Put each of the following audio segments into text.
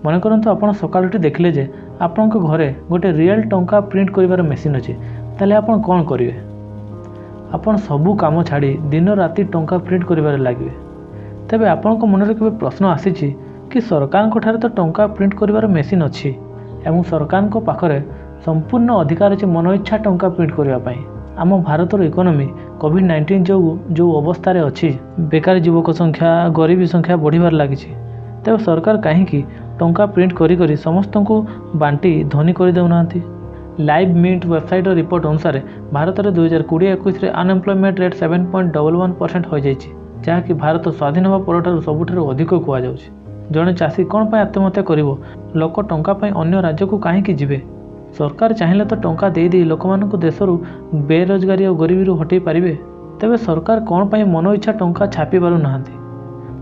ମନେ କରନ୍ତୁ ଆପଣ ସକାଳୁ ଉଠି ଦେଖିଲେ ଯେ ଆପଣଙ୍କ ଘରେ ଗୋଟେ ରିଅଲ୍ ଟଙ୍କା ପ୍ରିଣ୍ଟ କରିବାର ମେସିନ୍ ଅଛି, ତାହେଲେ ଆପଣ କ'ଣ କରିବେ? ଆପଣ ସବୁ କାମ ଛାଡ଼ି ଦିନ ରାତି ଟଙ୍କା ପ୍ରିଣ୍ଟ କରିବାରେ ଲାଗିବେ। ତେବେ ଆପଣଙ୍କ ମନରେ କେବେ ପ୍ରଶ୍ନ ଆସିଛି କି ସରକାରଙ୍କ ଠାରେ ତ ଟଙ୍କା ପ୍ରିଣ୍ଟ କରିବାର ମେସିନ୍ ଅଛି ଏବଂ ସରକାରଙ୍କ ପାଖରେ ସମ୍ପୂର୍ଣ୍ଣ ଅଧିକାର ଅଛି ମନ ଇଚ୍ଛା ଟଙ୍କା ପ୍ରିଣ୍ଟ କରିବା ପାଇଁ। ଆମ ଭାରତର ଇକୋନୋମି କୋଭିଡ଼-19 ଯୋଗୁଁ ଯେଉଁ ଅବସ୍ଥାରେ ଅଛି, ବେକାର ଯୁବକ ସଂଖ୍ୟା, ଗରିବୀ ସଂଖ୍ୟା ବଢ଼ିବାରେ ଲାଗିଛି। ତେବେ ସରକାର କାହିଁକି ଟଙ୍କା ପ୍ରିଣ୍ଟ କରି କରି ସମସ୍ତଙ୍କୁ ବାଣ୍ଟି ଧନୀ କରିଦେଉନାହାନ୍ତି? ଲାଇଭ୍ ମିଣ୍ଟ ୱେବସାଇଟ୍ର ରିପୋର୍ଟ ଅନୁସାରେ ଭାରତରେ 2020-21ରେ ଅନଏମ୍ପ୍ଲୟମେଣ୍ଟ ରେଟ୍ 7.11% ହୋଇଯାଇଛି, ଯାହାକି ଭାରତ ସ୍ୱାଧୀନ ହେବା ପରଠାରୁ ସବୁଠାରୁ ଅଧିକ କୁହାଯାଉଛି। ଜଣେ ଚାଷୀ କ'ଣ ପାଇଁ ଆତ୍ମହତ୍ୟା କରିବ? ଲୋକ ଟଙ୍କା ପାଇଁ ଅନ୍ୟ ରାଜ୍ୟକୁ କାହିଁକି ଯିବେ? ସରକାର ଚାହିଁଲେ ତ ଟଙ୍କା ଦେଇ ଦେଇ ଲୋକମାନଙ୍କୁ ଦେଶରୁ ବେରୋଜଗାରୀ ଓ ଗରିବୀରୁ ହଟେଇ ପାରିବେ। ତେବେ ସରକାର କ'ଣ ପାଇଁ ମନ ଇଚ୍ଛା ଟଙ୍କା ଛାପି ପାରୁନାହାନ୍ତି,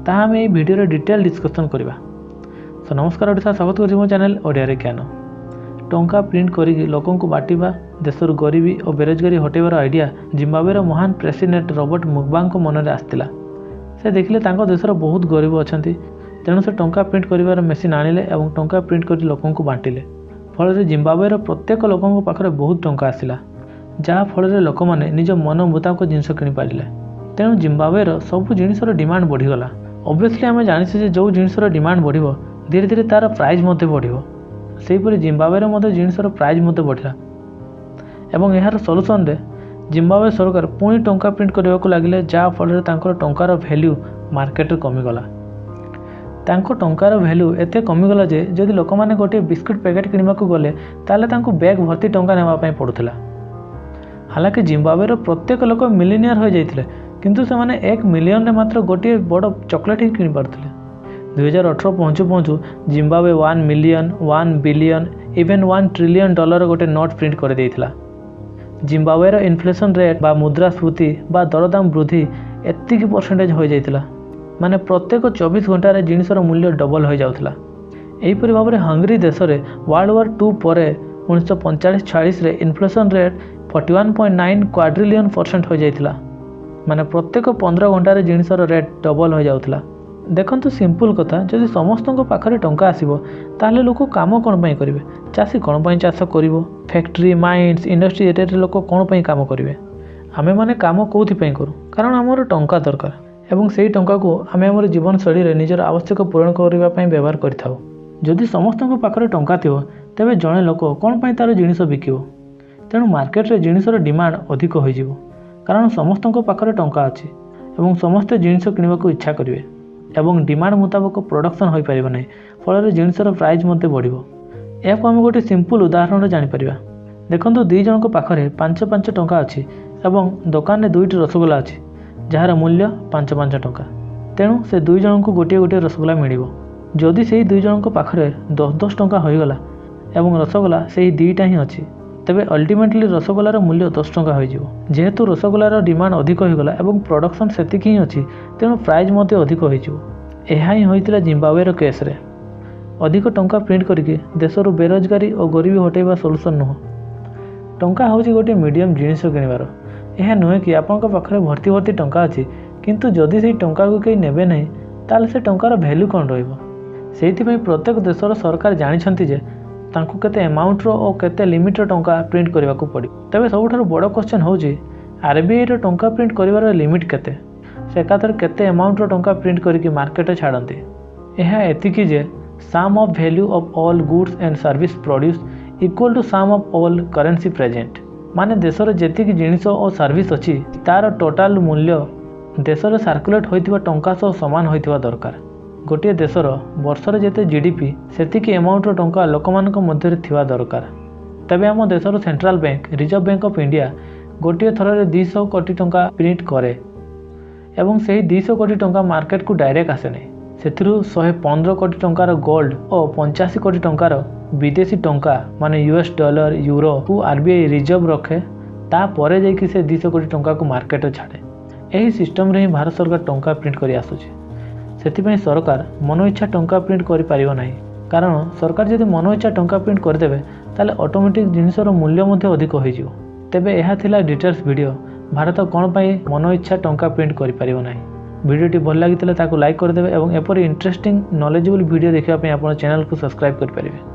ତାହା ଆମେ ଏହି ଭିଡ଼ିଓରେ ଡିଟେଲ୍ ଡିସ୍କସନ୍ କରିବା। ସୋ ନମସ୍କାର ଓଡ଼ିଶା, ସ୍ୱାଗତ କରୁଛି ମୋ ଚ୍ୟାନେଲ୍ ଓଡ଼ିଆରେ ଜ୍ଞାନ। ଟଙ୍କା ପ୍ରିଣ୍ଟ କରିକି ଲୋକଙ୍କୁ ବାଣ୍ଟିବା, ଦେଶରୁ ଗରିବୀ ଓ ବେରୋଜଗାରୀ ହଟେଇବାର ଆଇଡ଼ିଆ ଜିମ୍ବାୱେର ମହାନ ପ୍ରେସିଡେଣ୍ଟ ରବର୍ଟ ମୁଗାବେଙ୍କ ମନରେ ଆସିଥିଲା। ସେ ଦେଖିଲେ ତାଙ୍କ ଦେଶର ବହୁତ ଗରିବ ଅଛନ୍ତି, ତେଣୁ ସେ ଟଙ୍କା ପ୍ରିଣ୍ଟ କରିବାର ମେସିନ୍ ଆଣିଲେ ଏବଂ ଟଙ୍କା ପ୍ରିଣ୍ଟ କରି ଲୋକଙ୍କୁ ବାଣ୍ଟିଲେ। ଫଳରେ ଜିମ୍ବାୱେର ପ୍ରତ୍ୟେକ ଲୋକଙ୍କ ପାଖରେ ବହୁତ ଟଙ୍କା ଆସିଲା, ଯାହାଫଳରେ ଲୋକମାନେ ନିଜ ମନ ମୁତାବକ ଜିନିଷ କିଣିପାରିଲେ। ତେଣୁ ଜିମ୍ବାୱେର ସବୁ ଜିନିଷର ଡିମାଣ୍ଡ ବଢ଼ିଗଲା। ଅବଭିୟସଲି ଆମେ ଜାଣିଛେ ଯେ ଯେଉଁ ଜିନିଷର ଡିମାଣ୍ଡ ବଢ଼ିବ, ଧୀରେ ଧୀରେ ତା'ର ପ୍ରାଇସ୍ ମଧ୍ୟ ବଢ଼ିବ। ସେହିପରି ଜିମ୍ବାୱେରେ ମଧ୍ୟ ଜିନିଷର ପ୍ରାଇସ୍ ମଧ୍ୟ ବଢ଼ିଲା ଏବଂ ଏହାର ସଲ୍ୟୁସନରେ ଜିମ୍ବାୱେ ସରକାର ପୁଣି ଟଙ୍କା ପ୍ରିଣ୍ଟ କରିବାକୁ ଲାଗିଲେ, ଯାହାଫଳରେ ତାଙ୍କର ଟଙ୍କାର ଭ୍ୟାଲ୍ୟୁ ମାର୍କେଟରେ କମିଗଲା। ତାଙ୍କ ଟଙ୍କାର ଭ୍ୟାଲ୍ୟୁ ଏତେ କମିଗଲା ଯେ ଯଦି ଲୋକମାନେ ଗୋଟିଏ ବିସ୍କୁଟ୍ ପ୍ୟାକେଟ୍ କିଣିବାକୁ ଗଲେ, ତାହେଲେ ତାଙ୍କୁ ବ୍ୟାଗ୍ ଭର୍ତ୍ତି ଟଙ୍କା ନେବା ପାଇଁ ପଡ଼ୁଥିଲା। ହାଲାକି ଜିମ୍ବାୱେର ପ୍ରତ୍ୟେକ ଲୋକ ମିଲିନିୟର ହୋଇଯାଇଥିଲେ, କିନ୍ତୁ ସେମାନେ 1 ମିଲିୟନରେ ମାତ୍ର ଗୋଟିଏ ବଡ଼ ଚକୋଲେଟ୍ ହିଁ କିଣିପାରୁଥିଲେ। 2018 ପହଞ୍ଚୁ ପହଞ୍ଚୁ Zimbabwe 1 million, 1 billion, even 1 trillion dollar ଗୋଟେ ନୋଟ୍ ପ୍ରିଣ୍ଟ କରିଦେଇଥିଲା। ଜିମ୍ବାୱେର ଇନଫ୍ଲେସନ୍ ରେଟ୍ ବା ମୁଦ୍ରାସ୍ଫୀତି ବା ଦରଦାମ ବୃଦ୍ଧି ଏତିକି ପରସେଣ୍ଟେଜ୍ ହୋଇଯାଇଥିଲା, ମାନେ ପ୍ରତ୍ୟେକ 24 ଘଣ୍ଟାରେ ଜିନିଷର ମୂଲ୍ୟ ଡବଲ୍ ହୋଇଯାଉଥିଲା। ଏହିପରି ଭାବରେ ହଙ୍ଗେରୀ ଦେଶରେ ୱାର୍ଲଡ ୱାର୍ ଟୁ ପରେ 1945-46ରେ ଇନଫ୍ଲେସନ୍ ରେଟ୍ 41.9 କ୍ୱାଡ୍ରିଲିୟନ ପରସେଣ୍ଟ ହୋଇଯାଇଥିଲା, ମାନେ ପ୍ରତ୍ୟେକ 15 ଘଣ୍ଟାରେ ଜିନିଷର ରେଟ୍ ଡବଲ୍ ହୋଇଯାଉଥିଲା। ଦେଖନ୍ତୁ, ସିମ୍ପଲ୍ କଥା, ଯଦି ସମସ୍ତଙ୍କ ପାଖରେ ଟଙ୍କା ଆସିବ, ତାହେଲେ ଲୋକ କାମ କ'ଣ ପାଇଁ କରିବେ? ଚାଷୀ କ'ଣ ପାଇଁ ଚାଷ କରିବ? ଫ୍ୟାକ୍ଟ୍ରି, ମାଇନ୍ସ, ଇଣ୍ଡଷ୍ଟ୍ରି ଏରିଆରେ ଲୋକ କ'ଣ ପାଇଁ କାମ କରିବେ? ଆମେମାନେ କାମ କେଉଁଥିପାଇଁ କରୁ? କାରଣ ଆମର ଟଙ୍କା ଦରକାର ଏବଂ ସେଇ ଟଙ୍କାକୁ ଆମେ ଆମର ଜୀବନଶୈଳୀରେ ନିଜର ଆବଶ୍ୟକ ପୂରଣ କରିବା ପାଇଁ ବ୍ୟବହାର କରିଥାଉ। ଯଦି ସମସ୍ତଙ୍କ ପାଖରେ ଟଙ୍କା ଥିବ, ତେବେ ଜଣେ ଲୋକ କ'ଣ ପାଇଁ ତା'ର ଜିନିଷ ବିକିବ? ତେଣୁ ମାର୍କେଟରେ ଜିନିଷର ଡିମାଣ୍ଡ ଅଧିକ ହୋଇଯିବ, କାରଣ ସମସ୍ତଙ୍କ ପାଖରେ ଟଙ୍କା ଅଛି ଏବଂ ସମସ୍ତେ ଜିନିଷ କିଣିବାକୁ ଇଚ୍ଛା କରିବେ ଏବଂ ଡିମାଣ୍ଡ ମୁତାବକ ପ୍ରଡକ୍ସନ୍ ହୋଇପାରିବ ନାହିଁ। ଫଳରେ ଜିନିଷର ପ୍ରାଇସ୍ ମଧ୍ୟ ବଢ଼ିବ। ଏହାକୁ ଆମେ ଗୋଟିଏ ସିମ୍ପଲ୍ ଉଦାହରଣରେ ଜାଣିପାରିବା। ଦେଖନ୍ତୁ, ଦୁଇ ଜଣଙ୍କ ପାଖରେ 5 5 ଟଙ୍କା ଅଛି ଏବଂ ଦୋକାନରେ ଦୁଇଟି ରସଗୋଲା ଅଛି, ଯାହାର ମୂଲ୍ୟ 5 5 ଟଙ୍କା। ତେଣୁ ସେ ଦୁଇ ଜଣଙ୍କୁ ଗୋଟିଏ ଗୋଟିଏ ରସଗୋଲା ମିଳିବ। ଯଦି ସେଇ ଦୁଇ ଜଣଙ୍କ ପାଖରେ 10 10 ଟଙ୍କା ହୋଇଗଲା ଏବଂ ରସଗୋଲା ସେଇ ଦୁଇଟା ହିଁ ଅଛି, ତେବେ ଅଲ୍ଟିମେଟଲି ରସଗୋଲାର ମୂଲ୍ୟ 10 ଟଙ୍କା ହୋଇଯିବ। ଯେହେତୁ ରସଗୋଲାର ଡିମାଣ୍ଡ ଅଧିକ ହୋଇଗଲା ଏବଂ ପ୍ରଡକ୍ସନ୍ ସେତିକି ହିଁ ଅଛି, ତେଣୁ ପ୍ରାଇସ୍ ମଧ୍ୟ ଅଧିକ ହୋଇଯିବ। ଏହା ହିଁ ହୋଇଥିଲା ଜିମ୍ବାୱେର କେସ୍ରେ। ଅଧିକ ଟଙ୍କା ପ୍ରିଣ୍ଟ କରିକି ଦେଶରୁ ବେରୋଜଗାରୀ ଓ ଗରିବୀ ହଟେଇବା ସଲ୍ୟୁସନ୍ ନୁହଁ। ଟଙ୍କା ହେଉଛି ଗୋଟିଏ ମିଡ଼ିୟମ୍ ଜିନିଷ କିଣିବାର। ଏହା ନୁହେଁ କି ଆପଣଙ୍କ ପାଖରେ ଭର୍ତ୍ତି ଭର୍ତ୍ତି ଟଙ୍କା ଅଛି, କିନ୍ତୁ ଯଦି ସେଇ ଟଙ୍କାକୁ କେହି ନେବେ ନାହିଁ, ତାହେଲେ ସେ ଟଙ୍କାର ଭ୍ୟାଲ୍ୟୁ କ'ଣ ରହିବ? ସେଇଥିପାଇଁ ପ୍ରତ୍ୟେକ ଦେଶର ସରକାର ଜାଣିଛନ୍ତି ଯେ ତାଙ୍କୁ କେତେ ଆମାଉଣ୍ଟର ଓ କେତେ ଲିମିଟ୍ର ଟଙ୍କା ପ୍ରିଣ୍ଟ କରିବାକୁ ପଡ଼ିବ। ତେବେ ସବୁଠାରୁ ବଡ଼ କ୍ୱେଶ୍ଚନ୍ ହେଉଛି, ଆରବିଆଇର ଟଙ୍କା ପ୍ରିଣ୍ଟ କରିବାର ଲିମିଟ୍ କେତେ? ସେ ଏକାଥରେ କେତେ ଆମାଉଣ୍ଟର ଟଙ୍କା ପ୍ରିଣ୍ଟ କରିକି ମାର୍କେଟରେ ଛାଡ଼ନ୍ତି? ଏହା ଏତିକି ଯେ sum of value of all goods and service produce equal to sum of all currency present। ମାନେ ଦେଶରେ ଯେତିକି ଜିନିଷ ଓ ସର୍ଭିସ୍ ଅଛି, ତା'ର ଟୋଟାଲ ମୂଲ୍ୟ ଦେଶରେ ସାର୍କୁଲେଟ୍ ହୋଇଥିବା ଟଙ୍କା ସହ ସମାନ ହୋଇଥିବା ଦରକାର। ଗୋଟିଏ ଦେଶର ବର୍ଷରେ ଯେତେ ଜିଡିପି, ସେତିକି ଆମାଉଣ୍ଟର ଟଙ୍କା ଲୋକମାନଙ୍କ ମଧ୍ୟରେ ଥିବା ଦରକାର। ତେବେ ଆମ ଦେଶର central bank, reserve bank of India, ଗୋଟିଏ ଥରରେ 200 କୋଟି ଟଙ୍କା ପ୍ରିଣ୍ଟ କରେ ଏବଂ ସେହି 200 କୋଟି ଟଙ୍କା ମାର୍କେଟକୁ ଡାଇରେକ୍ଟ ଆସେ ନାହିଁ। ସେଥିରୁ 115 କୋଟି ଟଙ୍କାର ଗୋଲ୍ଡ ଓ 85 କୋଟି ଟଙ୍କାର ବିଦେଶୀ ଟଙ୍କା, ମାନେ ୟୁଏସ୍ ଡଲାର, ୟୁରୋକୁ ଆରବିଆଇ ରିଜର୍ଭ ରଖେ। ତାପରେ ଯାଇକି ସେ 200 କୋଟି ଟଙ୍କାକୁ ମାର୍କେଟରେ ଛାଡ଼େ। ଏହି ସିଷ୍ଟମରେ ହିଁ ଭାରତ ସରକାର ଟଙ୍କା ପ୍ରିଣ୍ଟ କରି ଆସୁଛି। ସେଥିପାଇଁ ସରକାର ମନ ଇଚ୍ଛା ଟଙ୍କା ପ୍ରିଣ୍ଟ କରିପାରିବ ନାହିଁ, କାରଣ ସରକାର ଯଦି ମନ ଇଚ୍ଛା ଟଙ୍କା ପ୍ରିଣ୍ଟ କରିଦେବେ, ତାହେଲେ ଅଟୋମେଟିକ୍ ଜିନିଷର ମୂଲ୍ୟ ମଧ୍ୟ ଅଧିକ ହୋଇଯିବ। ତେବେ ଏହା ଥିଲା ଡିଟେଲ୍ସ ଭିଡ଼ିଓ, ଭାରତ କ'ଣ ପାଇଁ ମନ ଇଚ୍ଛା ଟଙ୍କା ପ୍ରିଣ୍ଟ କରିପାରିବ ନାହିଁ। ଭିଡ଼ିଓଟି ଭଲ ଲାଗିଥିଲେ ତାକୁ ଲାଇକ୍ କରିଦେବେ ଏବଂ ଏପରି ଇଣ୍ଟରେଷ୍ଟିଂ ନଲେଜେବଲ୍ ଭିଡ଼ିଓ ଦେଖିବା ପାଇଁ ଆପଣ ଚ୍ୟାନେଲକୁ ସବସ୍କ୍ରାଇବ୍ କରିପାରିବେ।